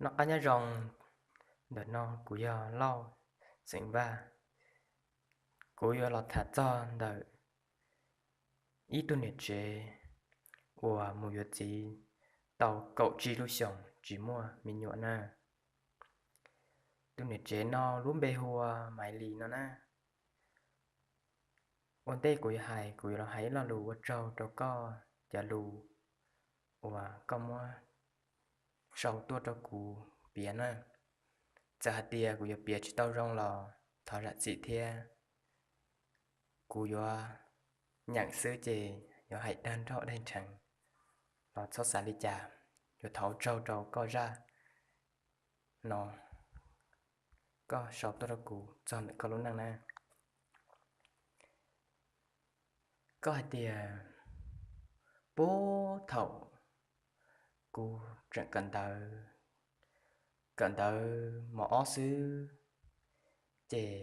Noj qab nyob zoo, ntawm no kuv yog Lauj xeem Vaj. Kuv yuav los tham txog ntawm ib tug niam tsev uas mus yuav txiv tau kaum tsib lub xyoos tsis muaj me nyuam na. Tus niam tsev no lub npe hu ua Maiv Lis no na. Ua ntej kuv yuav hais, kuv yuav los hais ib lo lus ua tsaug rau koj cov lus uas koj muab sau tuaj rau kuv piav na. Txawm hais tias kuv yuav piav tsis tau zoo los thov zam txim thiab. Kuv yuav nyeem xwb ces yuav hais dag nroj dag nrheev los txhob xav li cas. Yuav thov ua tsaug rau koj zaj no koj sau tuaj rau kuv txog ntawm koj lub neej na. Koj hais tias puag thaum kuv tseem kawm ntawv, kawm ntawv mos ob xwb, ces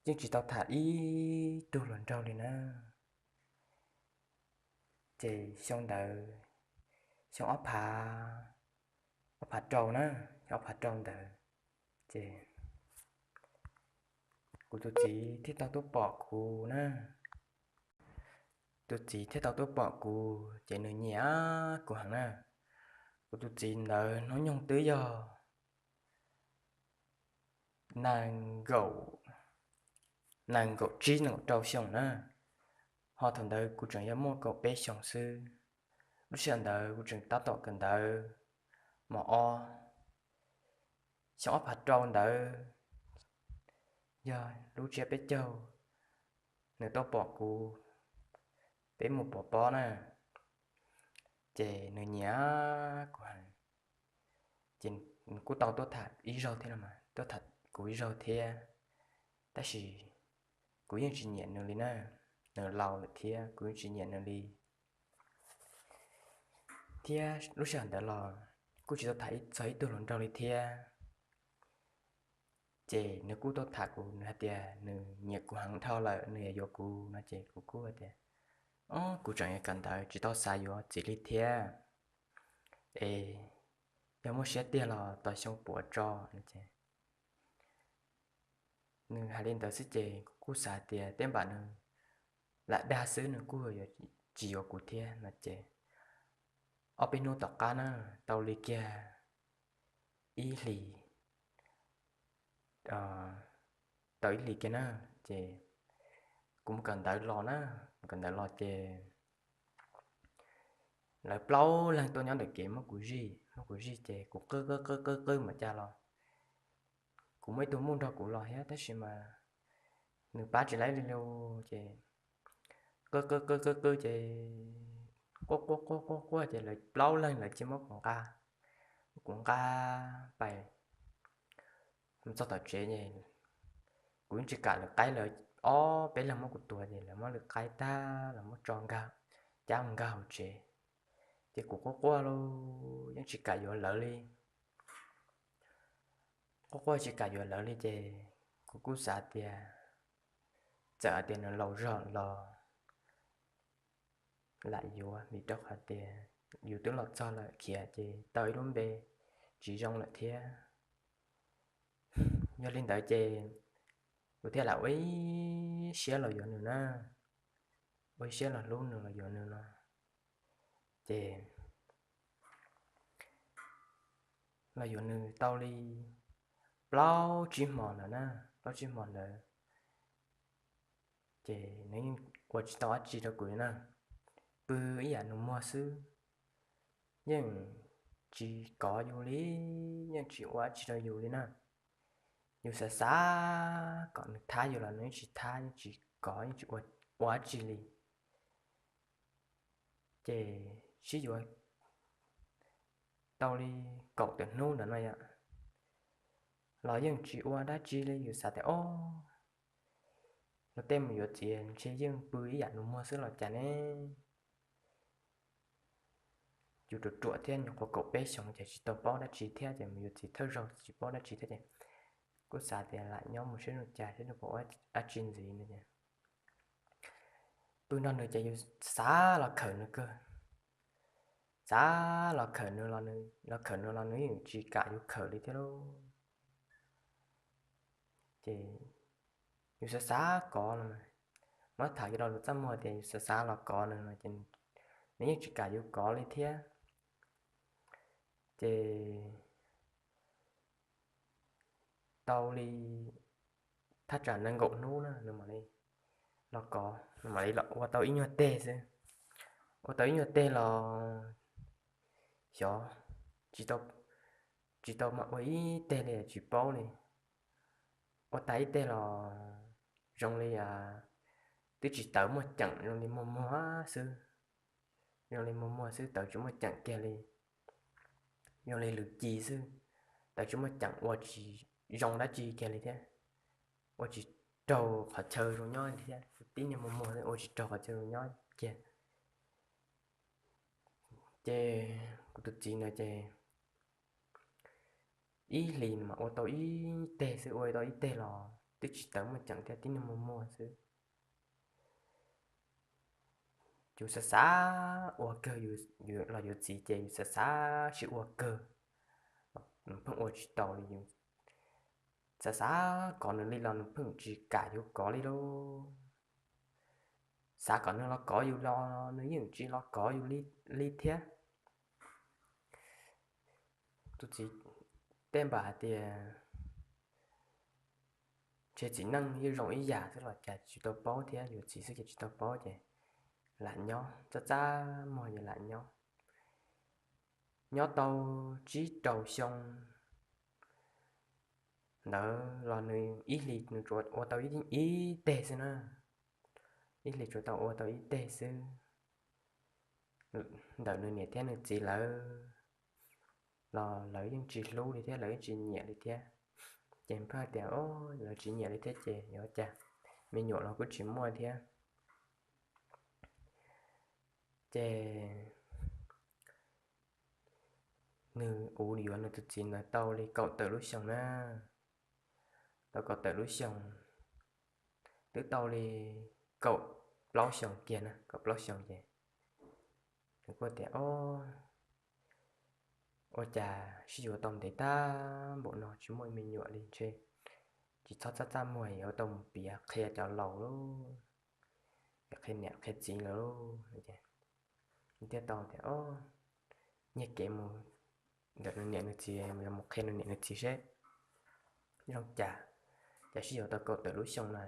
yeej tsis tau tham ib tug hluas nraug li na. Ces xyoo ntawd, xyoo ob phav, ob phav rau na, ob phav rau ntawd, ces kuv tus txiv thiaj tau tuaj pom kuv na. Tus txiv thiaj tau tuaj pom kuv ces nws nyiam kuv heev na. Kuv tus txiv ntawd hnub nyoog twb yog nees nkaum, nees nkaum tsib nees nkaum rau xyoo na. Ho thaum ntawd kuv tseem yog muaj kaum peb xyoos xwb. Lub sij hawm ntawd kuv tseem tab tom kawm ntawv mos ob, xyoo ob phav rau ntawd, yog lub tsiab peb caug, nws tuaj pom kuv, peb mus pov pob na, ces nws nyiam kuv heev. Ces nws kuj tau tuaj tham ib zaug thiab no mas, tuaj tham kuv ib zaug thiab, tab sis kuv yeej tsis nyiam nws li na. Nws laus lawm thiab kuv yeej tsis nyiam nws li. Thiab lub sij hawm ntawd los kuj tsis tau tham txog ib tug hluas nraug li thiab. Ces nws kuj tuaj tham kuv, nws hais tias nws nyiam kuv heev dhau lawm, nws yuav yuav kuv no ces kuv kuj hais tias, o, kuv tseem yuav kawm ntawv tsis tau xav yuav txiv li thiab, es yog muaj siab tiag los tos xyoo puav tso no ces nws hais li ntawd xwb ces kuv kuj xav tias tej npam nws lam dag xwb, nws kuj tsis yuav kuv thiab no ces ob peb hnub tom qab na, tau li kiag ib hlis, tau ib hlis kiag na, ces kuv mus kawm ntawv los na, mus kawm ntawv los ces lawv plaub leeg tuaj nyob ntawm kev muab kuv zij, muab kuv zij ces kuv qw qw qw qw qw mas cas los kuv muaj ib tug muj nrog kuv los thiab tab sis mas nws pab tsis laib li li ces qw qw qw qw qw ces quaj quaj quaj quaj quaj ces lawv plaub leeg lawv cia muab kuv nqa, muab kuv nqa pais mus txog tom tsev ces kuv yeej tsis kam lawv qaib, lawv ob peb leeg muab kuv tuav ces lawv muab lawv qaib tag los muab tso nkag, cab mus nkag hauv tsev. Ces kuv quaj quaj los yeej tsis kam yuav lawv li. Quaj quaj tsis kam yuav lawv li ces kuv kuj xav tias txawm hais tias nws laus zog los lam yuav, vim rau qhov tias yus twb los txog lawm khiav ces tau ib lub npe tsis zoo lawm thiab. Yog li ntawd ces kuv thiaj lam ua ib siab los yuav nws na, ua ib siab los hlub nws los yuav nws no. Ces los yuav nws tau li plaub tsib hmo ntawd na, plaub tsib hmo ntawd ces nws yeej ua tsis tau dab tsi rau kuv li na, pw ib yam nus muag xwb, yeej tsis kov yus li, yeej tsis ua dab tsi rau yus li na. Yus xav xav kom nws thab yus los nws yeej tsis thab, yeej tsis kov, yeej tsis ua dab tsi li. Ces sib yuav tau li kaum tawm hnub ntawd no yom, los yeej tsis ua dab tsi li, yus xav tias o, luag tej mus yuav txiv ntshe yeej pw ib yam nus muag xwb los cas ne. Yus ruam ruam thiab, nyuam qhuav kaum peb xyoos ces tsis tau paub dab tsi thiab ces mus yuav txiv thawj zaug tsis paub dab tsi thiab ces kuj xav tias lam nyob mus saib zoo cas saib nws puas ua dab tsi ntxiv no es pw nrog nws ces yus xav los khawm nws kawg. xav los khawm nws los nws los khawm nws los nws yeej tsis kam yuav khawm li thiab lauj. Ces yus xav xav kov no, muab tham coj los txaj muag tias yus xav xav los kov nws no ces nws yeej tsis kam yuav kov li thiab. Ces tau li thaj tsam nees nkaum hnub na nws mam li los kov, nws mam li los ua tau ib nyuag teg xwb. Ua tau ib nyuag teg los xyov, tsis tau, tsis tau mas ua ib teg li tsis paub li. Ua tag ib teg los zoo li twb tsis tawv muaj ceem, zoo li muag muag xwb. Zoo li muag muag xwb, tawv tsis muaj ceem kiag li. Zoo li lwm ci xwb, tawv tsis muaj ceem, ua tsis zoo dab tsi kiag li thiab. Ua tsis raug qhov chaw zoo nyob li thiab, tib niag muag muag ua tsis raug qhov chaw zoo nyob kiag. Ces kuv tus txiv ntawd ces ib hlis mas ua tau ib teg xwb, ua tau ib teg los twb tsis tawv muaj ceem thiab, tib niag muag muag xwb. Yus xav xav ua kawg, los yuav txiv ces yus xav xav sib ua kawg, pheej ua tsis tau li. Yus xav xav kov nws li los nws pheej tsis kam yuav kov li lauj. Xav kom nws los kov yus los nws yeej tsis los kov yus li thiab. Tus txiv teb npam hais tias ntshe txiv neej yeej zoo ib yam xwb los cas tsis tau paub thiab, yuav txiv xwb ces tsis tau paub ces lam nyob txaj txaj muag ces lam nyob. Nyob tau tsib rau xyoo ntawd los nws ib hlis nws tsuas ua tau ib teg xwb na. Ib hlis tsuas tau ua tau ib teg xwb. Ntawm nws niam thiab nws txiv lawv los lawv yeej tsis hlub li thiab, lawv yeej tsis nyiam li thiab. Ces pheej tias, o, lawv tsis nyiam li thiab ces yuav cas, me nyuam los kuj tsis muaj thiab. Ces nws ua yuav nws tus txiv ntawd tau li kaum tawm lub xyoo na. Tau kaum tawm lub xyoo, twb tau li kaum plaub xyoo kiag na, kaum plaub xyoo ces nws kuj tias, o, ua cas sib yuav tau ntev tag npaum no tsis muaj me nyuam li, ntshe tsis txhob txaj txaj muag, yuav tau mus piav qhia cov laus lauj, qhia niam qhia txiv lawm lauj. Thiaj tau tias, o, nyiag kev mus ntawm nws niam nws txiv, yog mus qhia nws niam nws txiv seb zoo cas, cas sib yuav tau kaum tawm lub xyoo na,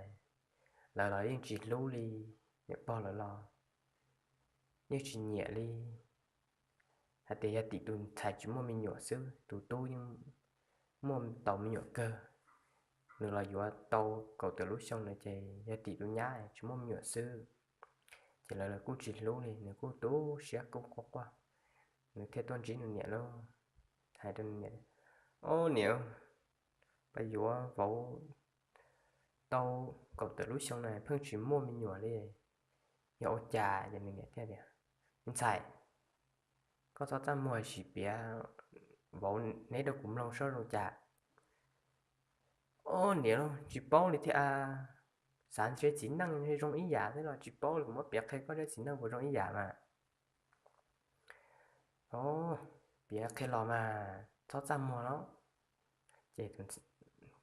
lawv los yeej tsis hlub li, niam pog lawv los yeej tsis nyiam li. Hais tias yog tim tus ntxhais tsis muaj me nyuam xwb, tus tub yeej muaj tau me nyuam kawg. Nws los yuav tau kaum tawm lub xyoo na ces yog tim tus nyab tsis muaj me nyuam xwb, ces lawv los kuj tsis hlub li, nws kuj tu siab kuj quaj quaj. Nws thiaj tuaj ntsib nws niam lauj, hais rau nws niam, o niam, pab yuav vauv tau kaum tawm lub xyoo na pheej tsis muaj me nyuam li, yog ua cas? Ces nws niam thiaj tias, me ntxhais, koj txhob txaj muag, sim piav vauv neb rau kuv mloog saib zoo cas. O niam lauj, tsis paub li thiab a, xav ntshe txiv neej zoo ib yam thiab los tsis paub li, kuv muab piav qhia koj saib txiv neej puas zoo ib yam mas. O, piav qhia los mas txhob txaj muag los. Ces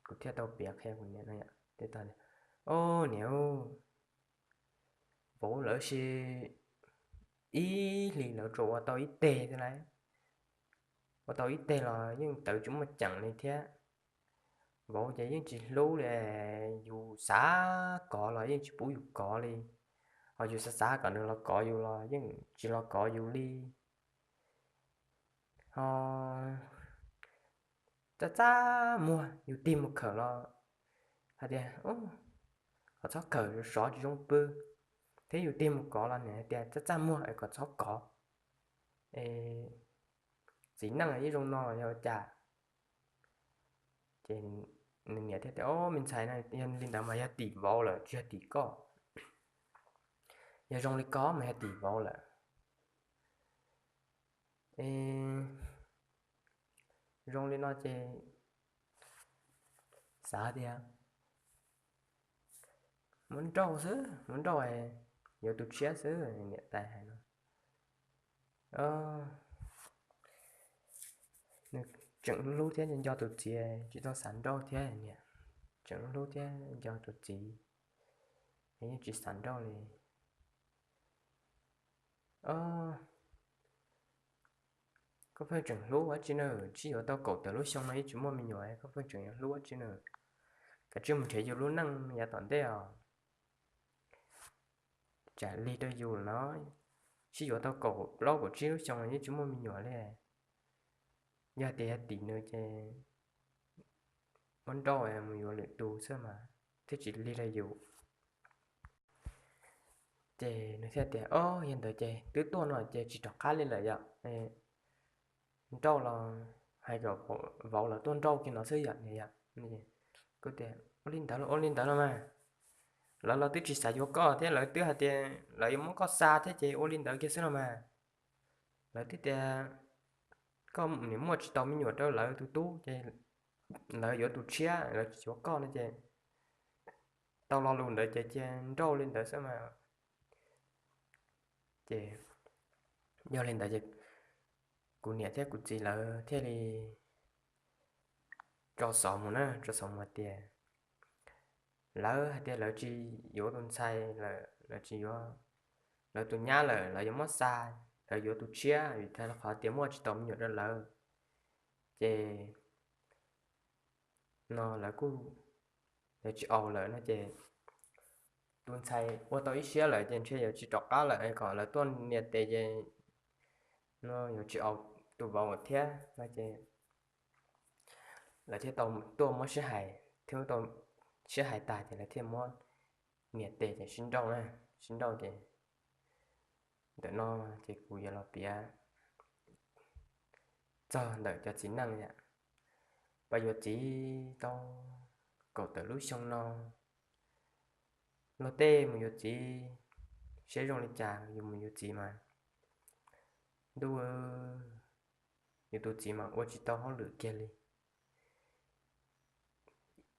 kuv thiaj tau piav qhia kuv niam no, o niam, vauv lawv si ib hlis lawv tsuas ua tau ib teg thiab lauj. Ua tau ib teg los yeej tawv tsis muaj ceem li thiab. Vauv ces yeej tsis hlub li, yus xav kov los yeej tsis pub yus kov li, ho yus xav xav kom nws los kov yus los yeej tsis los kov yus li. Ho txaj txaj muag yus tig mus khawm los hais tias kom txhob khawm, sov tsis zoo pw, thiab yus tig mus kov los nws hais tias txaj txaj muag es kom txhob kov, es txiv neej yeej zoo no yog cas? Ces nws niam thiaj tias, o me ntxhais, yog li ntawd mas yog tim vauv lawm tsis yog tim koj. Yog zoo li ko mas yog tim vauv lawm. Es zoo li no ces xav tias muab nrauj xwb, muab nrauj yuav tus tshiab xwb, niam tais hais no. tseem hlub thiab nco tus txiv, tsis tau xav nrauj thiab niam, tseem hlub thiab nco tus txiv, yeej tsis xav nrauj li. Koj pheej tseem hlub ua tsi na, sib yuav tau kaum tawm lub xyoo no yeej tsis muaj me nyuam, koj pheej tseem yuav hlub ua tsi na, kav tsij mus nrhiav yus lub neej yav tom ntej os. Tsam lig rau yus no, sib yuav tau kaum plaub kaum tsib lub xyoo los yeej tsis muaj me nyuam li. Yog tias yog tim nws ces muab nrauj mus yuav lwm tus xwb mas thiaj tsis lig rau yus. Ces nws thiaj tias, Ob, yog ntawd ces twb tuaj no ces tsis rov qab li lawm yom. Nrauj los hais kom vauv lawv tuaj nrauj kiag no xwb yom. Kuv tias, Ua li ntawd los ua li ntawd los mas, lawv los twb tsis xav yuav koj thiab, lawv twb hais tias lawv yuav muab koj xa thiab ces ua li ntawd kiag xwb los mas. Lawv twb tias koj nim muaj tsis tau me nyuam rau lawv tus tub ces lawv yuav tus tshiab, lawv tsis yuav koj no ces tau lo lus ntawd ces cia nrauj li ntawd xwb mas. Ces yog li ntawd ces kuv niam thiab kuv txiv lawv thiaj li tso xov mus na, tso xov mus tias lawv hais tias lawv tsis yuav tus ntxhais lawm, lawv tsis yuav lawv tus nyab lawm, lawv yuav muab xa, lawv yuav tus tshiab vim qhov tias muaj tsis tau me nyuam rau lawv. Ces no lawv kuj, lawv tsis aus lawm no ces tus ntxhais ua tau ib siab lawm ces ntshe yuav tsis rov qab lawm, kom lawv tuaj nias tes ces no yuav tsis aus tus vauv thiab no ces lawv thiaj tau tuaj muab sib hais, thiab tau sib hais tag ces lawv thiaj muab nias tes ces sib nrauj na, sib nrauj ces ntawm no ces kuv yuav los piav txog ntawm cov txiv neej yom. Pas yuav txiv tau kaum tawm lub xyoo no, luag tej mus yuav txiv, siab zoo li cas yus mus yuav txiv mas, ntuj, yus tus txiv mas ua tsis tau hauj lwm kiag li.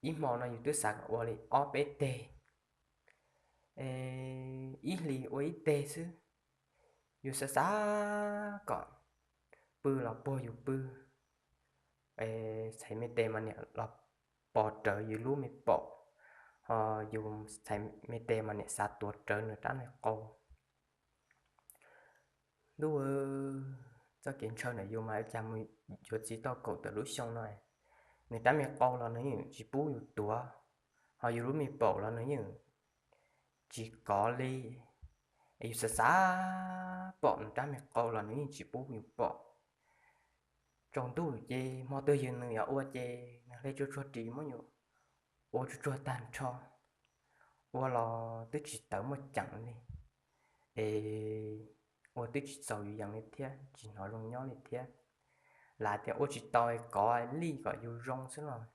Ib hmo no yus twb xav kom ua li ob peb teg, ib hlis ua ib teg xwb. Yus xav xav kom pw los puag yus pw, txhais me tes mas niam los pos rawv yus lub me paum, ho yus txhais me tes mas niam xav tuav rawv nws rab me qau. Ntuj, txoj kev ntshaw ntawm yus mas cas mus yuav txiv tau kaum tawm lub xyoo no, nws rab me qau los nws yeej tsis pub yus tuav, ho yus lub me paum los nws yeej tsis kov li. Es yus xav xav pom nws rab me qau los nws yeej tsis pub yus pom. Tsaus ntuj ces hmo twg yus nws yuav ua ces nws hle tsuag tsuag ris muab yus ua tsuag tsuag tag nrho, ua los twb tsis tawv muaj ceem li, es ua twb tsis txaus yus yees li thiab, tsis hnov zoo nyob li thiab. Lam tias ua tsis tau kov lij kom yus zoo xwb los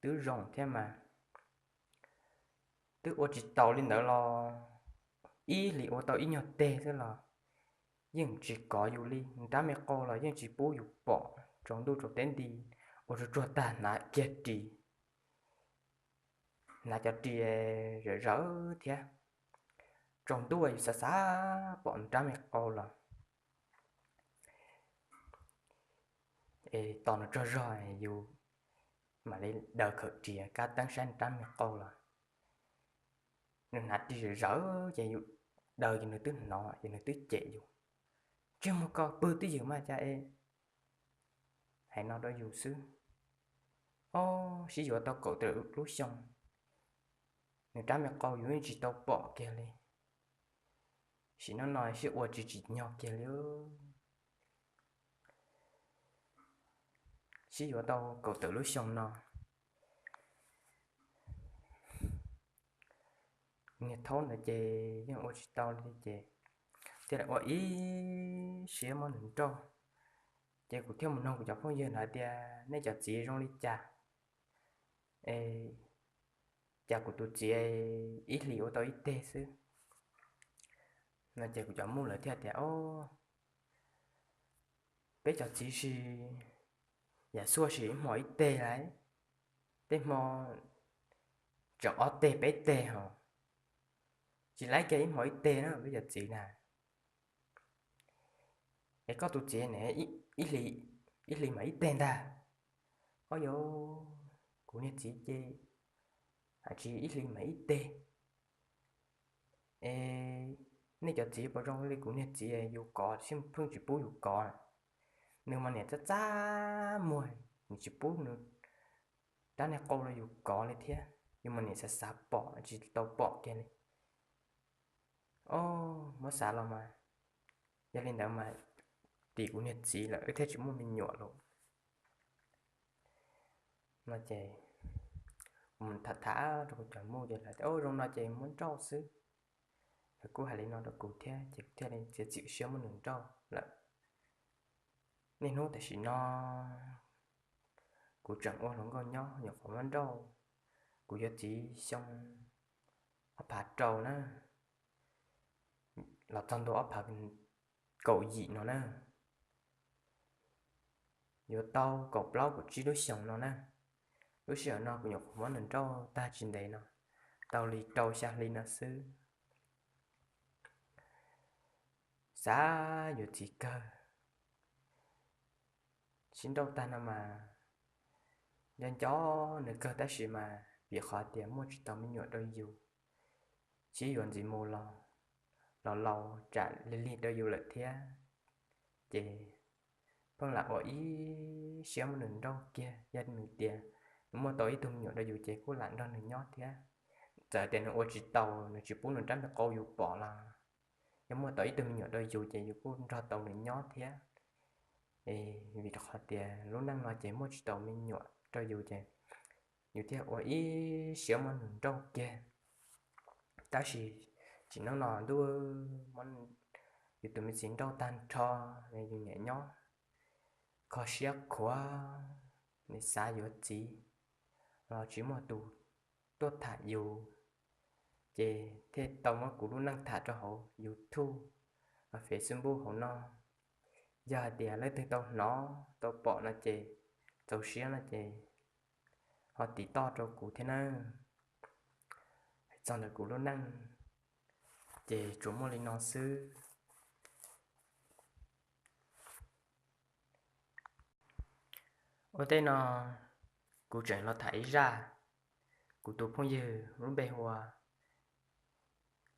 twb zoo thiab mas. Twb ua tsis taus li ntawd los ib hlis ua tau ib nyuag teg xwb los yeej tsis kov yus li, rab me qau los yeej tsis pub yus pom, tsaus ntuj tsaus teb nti ua tsuag tsuag tag hnav kiag ris, hnav cov ris zawm zawm thiab. Tsaus ntuj yus xav xav pom rab me qau los es tos nws tsaug zog yus mam li daws khawm ris kab teeb saib nws rab me qau los. Nws hnav ris zawm zawm ces yus daws ces nws twb hnov ces nws twb cem yus, Ntsej muag ko pw twj ywm mas cas es hais no rau yus xwb. Ob, sib yuav tau kaum tawm lub xyoo, nws rab me qau yus yeej tsis tau pom kiag li. Sim no no sib ua tsis tsim nyog kiag li. Sib yuav tau kaum tawm lub xyoo no, niag thaub ntawd ces yeej ua tsis tau li ces thiaj li ua ib siab muab nws nrauj. Ces kuv thiaj mus noog kuv cov phooj ywg hais tias nej cov txiv zoo li cas, es cas kuv tus txiv ib hlis ua tau ib teg xwb no ces kuv cov muj lawv thiaj tias, Ob, peb cov txiv sis yam xuaj sis ib hmo ib teg lauj, tej hmo tseem ob teg peb teg ho, tsis laib kiag ib hmo ib teg na peb cov txiv na. Es koj tus txiv ne, ib hlis mam ib teg ntag. Ob yog, kuv niag txiv ces hais tsis ib hlis mas ib teg. Es nej cov txiv puas zoo li kuv niag txiv, yus kov thiab pheej tsis pub yus kov. Nws mas niam txaj txaj muag, nws tsis pub nws rab niag qau rau yus kov li thiab, yus mas niam xav xav pom tsis tau pom kiag li. Ob, muab xav los mas, yog li ntawd mas tim kuv niag txiv lawm wb thiaj tsis muaj me nyuam lawm. No ces kuv tham tham rau kuv cov muj ces lawv tias zoo no ces muab nrauj xwb. Lawv kuj hais li no rau kuv thiab ces kuv thiaj li txiav txim siab muab nws nrauj lawm. Niaj hnub tam sim no kuv tseem ua hluas nkauj nyob nyuam qhuav muab nrauj. Kuv yuav txiv xyoo ob phav rau na, los txog ntua ob phav kaum yim no na, yuav tau kaum plaub kaum tsib lub xyoos no na. Lub sij hawm no kuv nyuam qhuav muab nws nrauj tag tsis ntev no, tau li rau xya hli no xwb. Xav yuav txiv kawg, sib nrauj tag no mas nco nco nws kawg tab sis mas vim qhov tias muaj tsis tau me nyuam rau yus, sib yuav ntxiv mus los, los laus tsam lig lig rau yus lawm thiab. Ces pheej lam ua ib siab muab nws nrauj kiag, yog nws tias nws muaj tau ib tug me nyuam rau yus ces kuj lam nrog nws nyob thiab. Txawm tias nws ua tsis tau, nws tsis pub nws rab me qau yus pom los, yog muaj tau ib tug me nyuam rau yus ces yus kuj nrog tau nws nyob thiab. Vim rau qhov tias lub neej no ces muaj tsis tau me nyuam rau yus ces yus thiaj ua ib siab muab nws nrauj kiag. Tab sis tsim nyog no ntuj, yus tus me txiv nrauj tag nrho, yus niam nyob kho siab khuav, nws xav yuav txiv los tsis muaj tus tuaj tham yus, ces thiaj tau muab kuv lub neej tham rau hauv YouTube, Facebook hauv no. Yog hais tias leej twg tau hnov tau pom no ces txaus siab no ces ho tiv toj rau kuv thiab nawb. Txog ntawm kuv lub neej ces tsuas muaj li no xwb. Ua ntej no kuv tseem los tham ib zaj. Kuv tus phooj ywg lub npe hu ua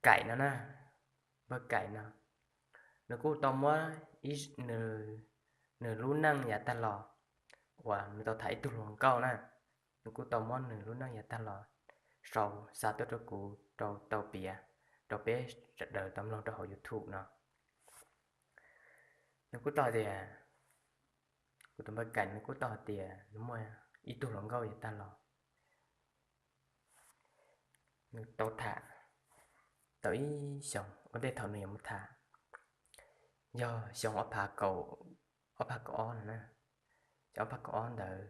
Kaim no na, npawg Kaim no, nws kuj tau muab nws lub neej yav tag los uas nws tau tham ib tug hluas nkauj na, nws kuj tau muab nws lub neej yav tag los sau xa tuaj rau kuv rau tau piav rau peb sawv daws tau mloog rau hauv YouTube no. Nws kuj tau tias, kuv tus npawg Kaim nws kuj tau hais tias nws muaj ib tug hluas nkauj yav tag los, nws tau tham tau ib xyoos ua ntej thaum nws yuav mus tham, yog xyoo ob phav kaum, ob phav kaum ob no na. Xyoo ob phav kaum ob ntawd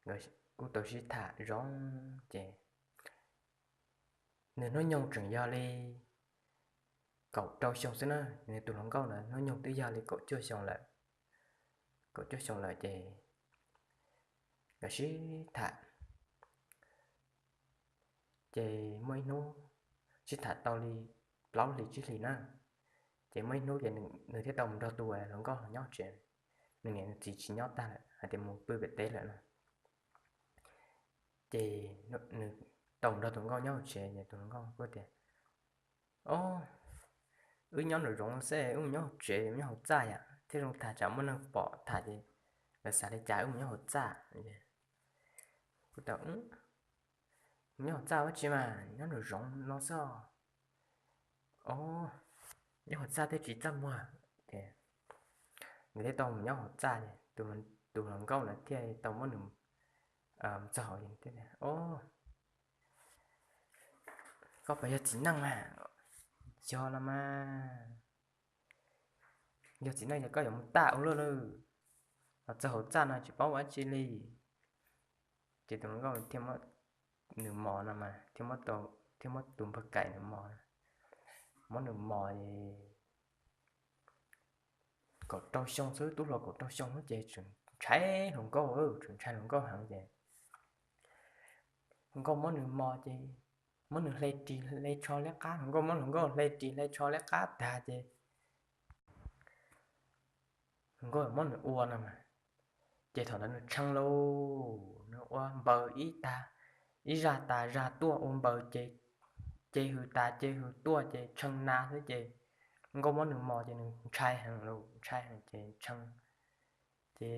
nkawd kuj tau sib tham zoo ces nws hnub nyoog tseem yog li kaum rau xyoo xwb na, nws tus hluas nkauj ntawd hnub nyoog twb yog li kaum cuaj xyoo lawm. Kaum cuaj xyoo lawm ces nkawd sib tham, ces muaj ib hnub sib tham tau li plaub hlis tsib hlis na, ces muaj ib hnub ces nws thiaj tau mus nrog tus hluas nkauj los nyob tsev. Nws niam nws txiv tsis nyob tag lawm hais tias mus pw pem teb lawm no. Ces nws tau mus nrog tus nkauj nyob hauv tsev ces tus hluas nkauj kuj tias, Ob, wb nyob nraum zoov xwb, wb mus nyob hauv tsev, nyob hauv txaj yom, thiaj zoo tham, tsam muaj neeg pom tham ces lawv xav li cas, wb mus nyob hauv txaj. Kuv tau, Mus nyob hauv txaj ua tsi mas, nyob nraum zoov no xwb. Ob, nyob hauv txaj thiaj tsis txaj muag. Nws thiaj tau mus nyob hauv txaj, tus hluas nkauj ntawd thiaj tau muab nws txog hauv, Ob, koj puas yog txiv neej mas? Yog los mas. Yog txiv neej ces koj yuav mus txaj ua luaj lawm, los txog hauv txaj no tsis paub ua dab tsi li. Ces tus hluas nkauj thiaj muab nws mos no mas, thiaj muab tus npawg Kaim nws mos, muab nws mos kaum rau xyoo xwb, tub hluas kaum rau xyoo xwb ces tseem ntshai hluas nkauj, tseem ntshai hluas nkauj heev ces hluas nkauj muab nws mos ces muab nws hle ris hle tsho liab qab, hluas nkauj muab hluas nkauj hle ris hle tsho liab qab tag ces hluas nkauj muab nws ua no mas, Ces thaum ntawd nws tshee lauj, nws ua npaws ib tag, ib zaj tas zaj tuaj ua npaws ces, ces hws tas ces hws tuaj ces tshee na xwb ces nkauj muab nws mos ces nws ntshai heev lauj, ntshai heev ces tshee. Ces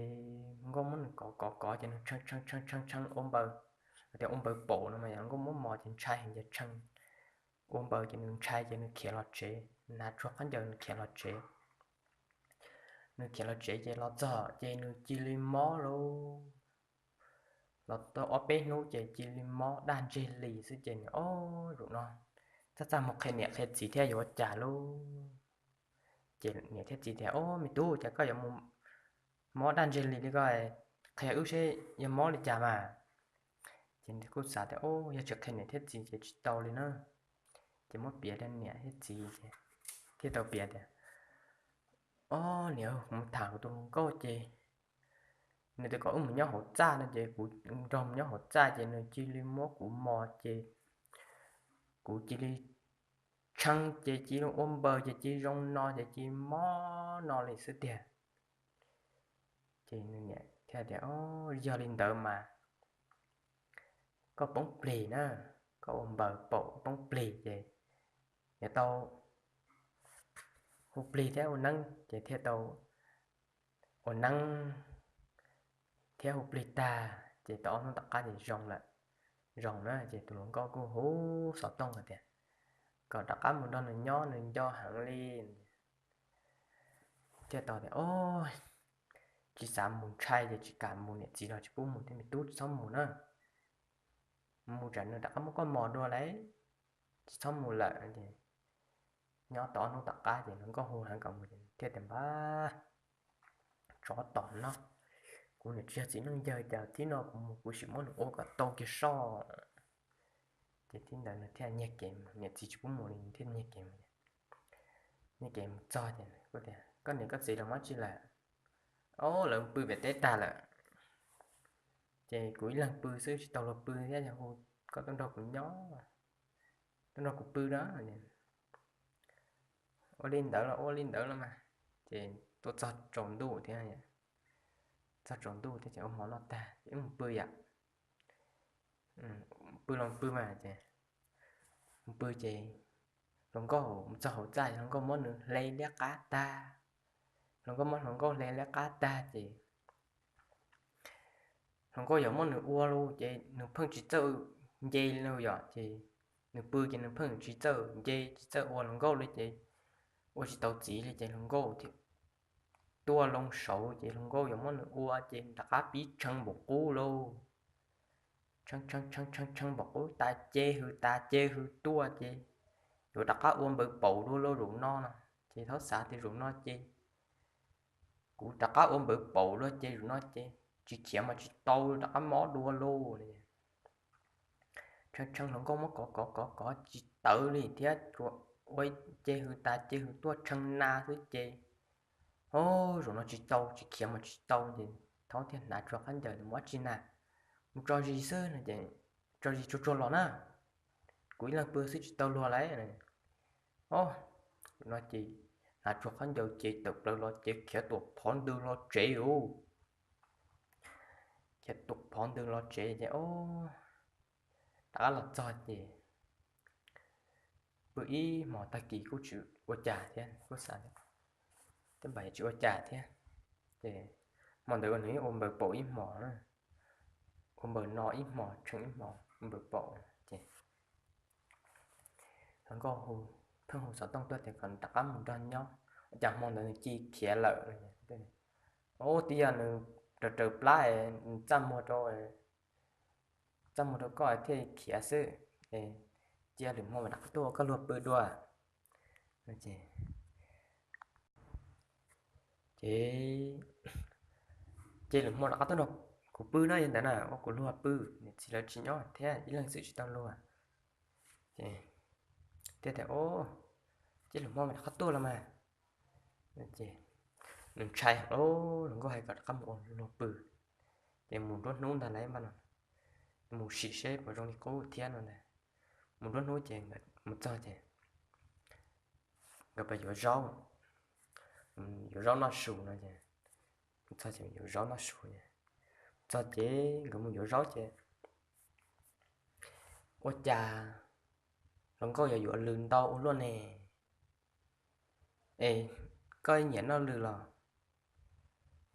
nkauj muab nws kov kov kov ces nws tshee tshee tshee tshee tshee ua npaws, tias ua npaws paum no mas yog nkauj muab mos ces ntshai heev ces tshee ua npaws ces nws ntshai ces nws khiav los tsev, hnav tsuag khaub ncaws nws khiav los tsev. Nws khiav los tsev ces los txog ces nws cia li mob lauj. Los tau ob peb hnub ces cia li mob daj ntseg li xwb ces nws, ob, zaum no txaj txaj mus qhia niam qhia txiv thiab yuav ua cas lauj. Ces niam thiab txiv tias, ob, me tub, cas koj yuav mus mob daj ntseg li li ko, qhia wb seb yog mob li cas mas. Ces kuj xav tias, ob, yog tsis qhia niam thiab txiv ces tsis tau li na. Ces muab piav rau niam thiab txiv ces thiaj tau piav tias, ob niam, kuv mus tham kuv tus hluas nkauj ces nws tias kom wb mus nyob hauv txaj no ces kuv nrog mus nyob hauv txaj ces nws cia li muab kuv mos ces kuv cia li tshee ces cia li ua npaws ces cia li zoo no ces cia li mob no li xwb tiag. Ces nws niam thiaj tias, ob, yog li ntawd mas koj poob plig na, koj ua npaws paum poob plig ces yuav tau hu plig thiab ua neeb ces thiaj tau ua neeb thiab hu plig tag ces tau ob hnub tom qab ces zoo lawm. Zoo na ces tus hluas nkauj kuj hu xov tooj hais tias kom rov qab mus nrog nws nyob, nws nco heev li. Thiaj tau tias, ob, tsis xav mus, ntshai ces tsis kam mus, niam txiv los tsis pub mus thiab, me tub tsis txhob mus na, mus tsam nws rov qab muab koj mos dua lauj, tsis txhob mus lawm. Nyob tau ob hnub tom qab ces hluas nkauj hu heev kom mus ces thiaj tias, npab, tsov tom no, kuv niam tsis yog txiv neej yawg cas thib no kuv mus kuv sim muab nws ua kom tau kiag soj. Ces tib ntawd nws thiaj nyiag kev mus, niam txiv tsis pub mus li thiaj nyiag kev mus. Nyiag kev mus txog ces kuj tias, koj niam koj txiv los mus dab tsi lawm? Ob, lawv pw pem teb tag lawm. Ces kuv ib leeg pw xwb tsis tau luag pw thiab, yog hu koj tuaj nrog kuv nyob, tuaj nrog kuv pw na. Ua li ntawd los ua li ntawd los mas. Ces tuaj txog tsaus ntuj thiab, txog tsaus ntuj thiab ces ua hmo noj tag ces wb mus pw yom. Pw los pw mas ces mus pw ces hluas nkauj mus txog hauv txaj, hluas nkauj muab nws hle liab qab tag. Hluas nkauj muab hluas nkauj hle liab qab tag ces hluas nkauj yuav muab nws ua lauj ces nws pheej tsis txawj nce li yom. Ces nws pw ces nws pheej tsis txawj nce tsis txawj ua hluas nkauj li ces ua tsis tau txiv li ces hluas nkauj thiaj tuaj loo saud ces hluas nkauj yuav muab nws ua ces rov qab pib tshee npaum qub lauj. Tshee tshee tshee tshee tshee npaum qub tas ces hws tas ces hws tuaj ces yuav rov qab ua npaws paum dua lauj zaum no no. Ces thaub xav tias zaum no ces kuv rov qab ua npaws paum dua ces zaum no ces tsis khiav mas tsis tau, rov qab mob dua lauj. Tshee tshee hluas nkauj muab kov kov kov kov tsis tawv li thiab, ua ces hws tas ces hws tuaj tshee na xwb ces, o, zaum no tsis tau, tsis khiav mas tsis tau ces thaub thiaj hnav tsuag qab ncaws mus dab tsi na, mus tso zis xwb no ces, tso zis tsuag tsuag los na, kuv ib leeg pw xwb tsis tau luag lauj. O, no ces hnav tsuag qab ncaws ces tawm plaws los ces khiav tuam phov ntws los tsev lauj. Khiav tuam phov ntws los tsev ces, o, rov qab los txog ces pw ib hmos tag kis kuj tsis ua cas thiab, kuj xav tias tej npam tsis ua cas thiab. Ces hmo ntawd nws yeej ua npaws paum ib hmos, ua npaws no ib hmos tshee ib hmos npaws paum ces hluas nkauj hu, pheej hu xov tooj tuaj tias kom rov qab mus nrog nyob, ua cas hmo ntawd nws cia khiav lawm. O, twb yog nws raws raws plab, nws txaj muag rau, txaj muag rau koj thiaj khiav xwb. Cia lwm hmo mam rov qab tuaj ua koj luag pw dua. Ces, ces lwm hmo rov qab tuaj nrog kuv pw na, yog ntawd na ua kuv luag pw, niam txiv lawv tsis nyob thiab ib leeg xwb tsis tau luag. Ces thiaj tias, o, ces lwm hmo mam rov qab tuaj los mas. Ces nws ntshai heev, hluas nkauj hais kom rov qab mus ua luag pw. Ces mus nruab hnub ntag lauj, mus sim seb puas zoo li qub thiab no ntag. Mus nruab hnub ces mus txog ces nkawd pais yuav zaub, yuav zaub noj su no ces, mus txog ces yuav zaub noj su ces txog ces nkawd mus yuav zaub ces, ua cas hluas nkauj yuav yuav lws ntau ua luaj ne. Es koj nyiam noj lws los?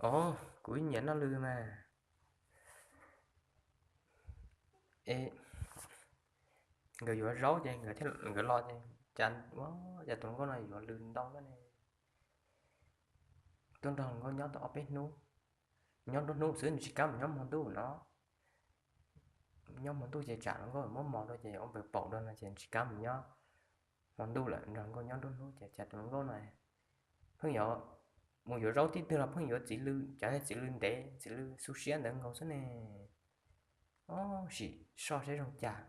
Os, kuv nyiam noj lws mas. Es nkawd yuav zaub ces nkawd los ces, cas ua cas tus hluas nkauj no yuav lws ntau luaj ne. Tuaj nrog hluas nkauj nyob tau ob peb hnub, nyob nruab hnub xwb, nws tsis kam mus nyob hmo ntuj no. Nyob hmo ntuj ces tsam hluas nkauj muab mos rau ces ua npaws paum rau no ces tsis kam mus nyob hmo ntuj lawm, nrog hluas nkauj nyob nruab hnub ces cas tus hluas nkauj no pheej yuav mus yuav zaub tib tug los pheej yuav txiv lws, cov txiv lws ntev, txiv lws xu siab ntawd nkaus xwb ne. Ob, sim soj saib zoo cas.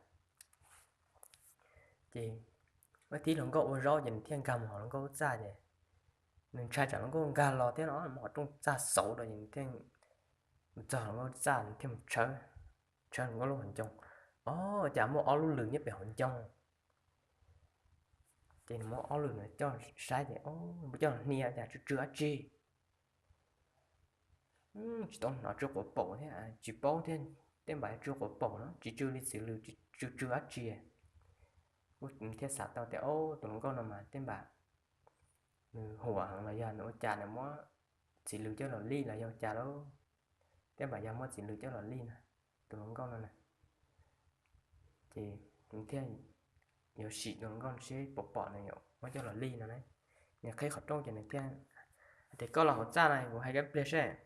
Ces ua tib hluas nkauj ua zaub ces nws thiaj nkag mus hauv hluas nkauj lub txaj ces nws ntshai tsam hluas nkauj nkag los thiab no, mus hauv rooj txaj xauv rau ces nws thiaj mus txog hluas nkauj lub txaj, nws thiaj mus tshawb, tshawb hluas nkauj lub hauv ncoo. Ob, cas muaj ob lub lws nyob pem hauv ncoo. Ces nws muab ob lub lws no coj saib ces, coj los hnia cas tsw tsw dab tsi. Tsis tau hnov tsw quav paum thiab, tsis paub thiab, tej npam tsw quav paum no tsis tsw li txiv lws, tsw tsw dab tsi. Kuj thiaj xav tau tias, o, tus hluas nkauj no mas tej npam nws huam heev los yog nws ua cas nws muab txiv lws coj los lij los yog ua cas lauj. Tej npam yog muab txiv lws coj los lij no, tus hluas nkauj no na. Ces nws thiaj yuav sim tus hluas nkauj seb puas pom nws yuav muab coj los lij no na. Nws qhib qhov rooj ces nws thiaj hais tias, koj los hauv txaj no kuv hais koj pliag seb.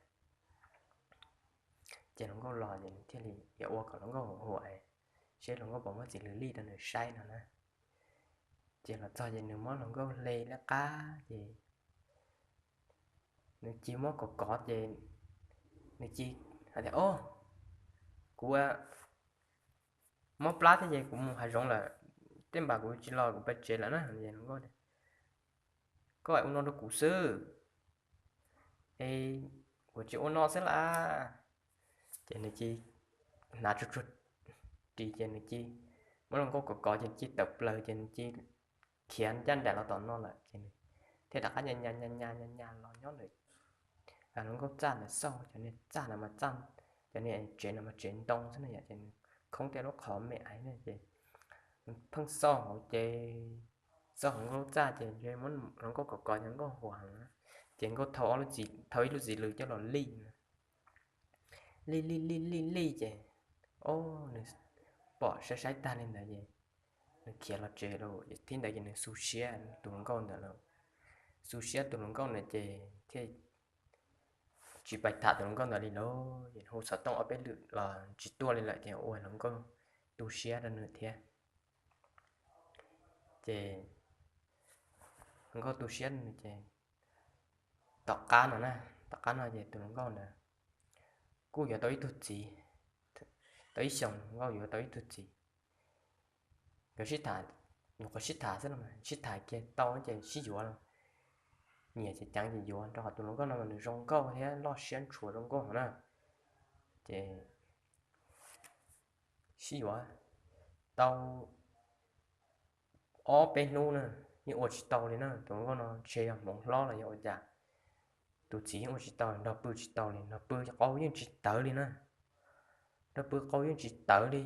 Ces hluas nkauj los ces nws thiaj li yuav ua kom hluas nkauj huam, seb hluas nkauj puas muab txiv lws lij rau nws saib no na. Ces los txog ces nws muab hluas nkauj hle liab qab ces nws cia muab kov kov ces nws cia hais tias, o, kuv mob plab thiab ces kuv mus hav zoov lawm, tej npam kuv tsis los kuv pais tsev lawm na. Koj ua no rau kuv xwb es kuv tsis ua no xwb las. Ces nws cia hnav tsuag tsuag ris ces nws cia muab hluas nkauj kov kov ces nws cia tawm plaws ces nws cia khiav ncaj nraim los tom no lawm ces nws thiaj rov qab nyas nyas nyas nyas los nyob ntawm hluas nkauj txaj ntawd xauj, cov niag txaj ntawd mas txaj, cov niag tsev ntawd mas tsev ntoo xwb na yom, ces nws khoob tej lub qhov me aiv na ces nws pheej xauj hauv ces, xauj hauv nkauj txaj ces ntshe muab hluas nkauj kov kov ces nkauj huam heev na. Ces nkauj thau ib lub txiv lws coj los lij na. Lij lij lij lij lij ces, o, nws pom saib saib tag li ntawd ces nws khiav los tsev lawm. Thib ntawd ces nws xu siab tus hluas nkauj ntawd lawm. Xu siab tus hluas nkauj ntawd ces thiaj tsis pais tham tus hluas nkauj ntawd li lawm, ces hu xov tooj ob peb lwm los tsis tuaj li lawm ces ua hluas nkauj tu siab rau nws thiab. Ces hluas nkauj tu siab rau nws ces tom qab no na, tom qab no ces tus hluas nkauj ntawd kuj yuav tau ib tug txiv, tau ib xyoos nkauj yuav tau ib tug txiv. Nkawd sib tham, nyuam qhuav sib tham xwb no, sib tham kiag tau ces sib yuav los, nyiam ces ceev ces yuav, rau qhov tus hluas nkauj no mas nws zoo nkauj thiab loj siab ntshua zoo nkauj heev na. Ces sib yuav tau ob peb hnub na, yeej ua tsis tau li na. Tus hluas nkauj no ntshe yog hmoov hlob los yog ua cas, tus txiv yeej ua tsis tau, nrog pw tsis tau li, nrog pw qau yeej tsis tawv li na, nrog pw qau yeej tsis tawv li.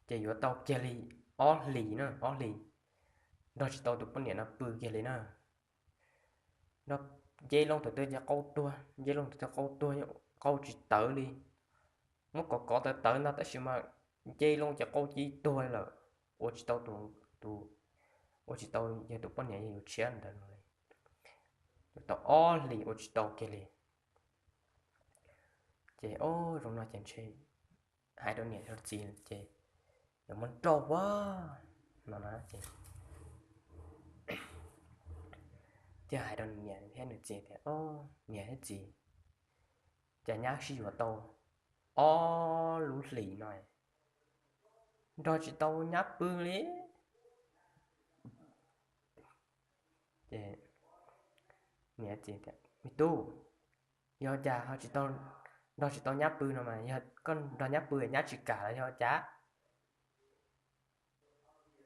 Ces yuav tau kiag li ob hlis na, ob hlis nrog tsis tau tus poj niam no pw kiag li na. Nce loo thaum twg ces qau tuag, nce loo thaum twg qau tuag, qau tsis tawv li. Muab kov kov tawv tawv ntag tab sis mas nce loo ces qau cia li tuag lawm. Ua tsis tau tus, ua tsis tau yog tus poj niam yog yus tshiab ntawd no li. Yuav tau ob hlis ua tsis tau kiag li. Ces o, zoo no ces ntshe hais rau niam rau txiv ces yuav muab nrauj ua no na ces thiaj hais rau niam thiab nws txiv tias, o, niam thiab txiv, cas nyab sib yuav tau ob lub hlis no nrog tsis tau nyab pw li. Ces niam txiv tias, me tub, yog cas ho tsis tau, nrog tsis tau nyab pw no mas, yog koj nrog nyab pw nyab tsis kam los yog cas?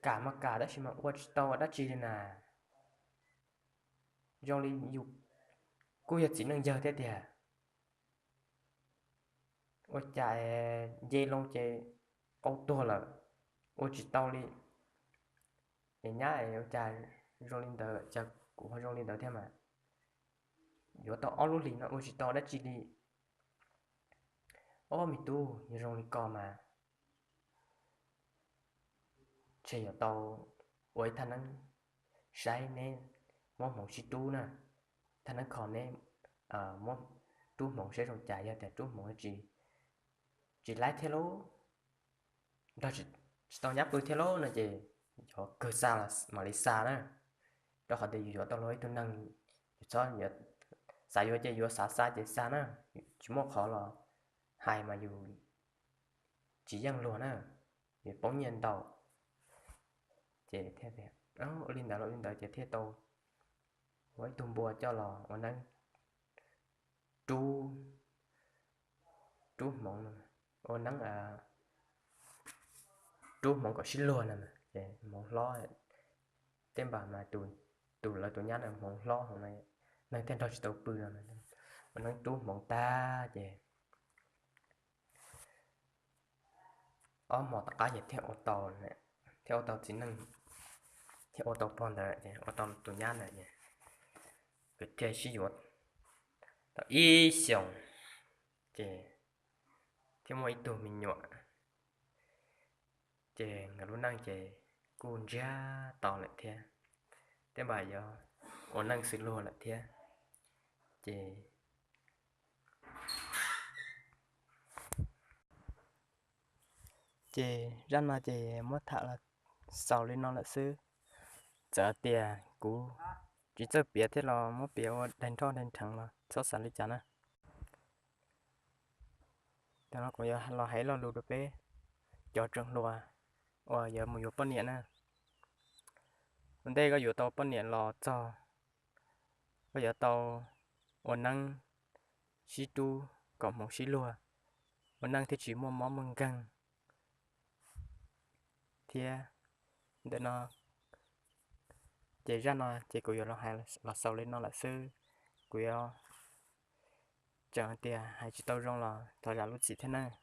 Kam mas kam tab sis mas ua tsis tau dab tsi li na. Zoo li yus kuj yog txiv neej yawg thiab tiag, ua cas nce loo ces qau tuag lawm, ua tsis tau li. Es nyab es ua cas zoo li ntawd, cas kuv ho zoo li ntawd thiab mas, yuav tau ob lub hlis no ua tsis tau dab tsi li. Ob me tub, yog zoo li ko mas ntshe yuav tau ua ib thaj neeb saib neb muab hmoov sib rub na, thaj neeb kho neb muab rub hmoov saib zoo cas, yog tias rub hmoov tsis, tsis laib thiab lauj, nrog tsis tau nyab pw thiab lauj no ces yog kawg xa mam li xa na, rau qhov tias yus yuav tau luag ib tug neeg, yus txhob xav yuav ces yuav, xav xa ces xa na, tsis muaj qhov los hais mas yus tsis yeej luag na, yus poob nyiaj ntau. Ces thiaj tias ua li ntawd los li ntawd ces thiaj tau ua ib tug npua coj los ua neeb rub, rub hmoov, ua neeb rub hmoov kom sib luag no ces hmoov hlob, tej npam mas tus lawv tus nyab na hmoov hlob heev no, neeg thiaj nrog tsis tau pw no, ua neeb rub hmoov tag ces ob hmo tom qab ces thiaj ua tau, thiaj ua tau txiv neej, thiaj ua tau pog ntawd, ua tau tus nyab ntawd es nkawd thiaj sib yuav tau ib xyoos ces thiaj muaj ib tug me nyuam. Ces nkawd lub neej ces kuj ntsiag to lawm thiab, tej npam yuav ua neej xws luag lawm thiab. Ces, ces zaj no ces muab tham los xaus li no lawm xwb. Txawm tias kuv tsis txawj piav thiab los muab piav ua daig nrhoj daig nrheev los txhob xav li cas na. Tam no kuv yuav los hais lo lus rau peb cov tseem hluas uas yuav mus yuav poj niam na. Ua ntej koj yuav tau poj niam los txog, koj yuav tau ua neeb sib rub kom hmoov sib luag, ua neej thiaj tsis muaj mob muaj nkeeg thiab. Ntawm no ces zaj no ces kuv yuav los hais los xaus li no lawm xwb. Kuv yuav tseem tias hais tsis tau zoo los thov zam lub txim thiab nawb.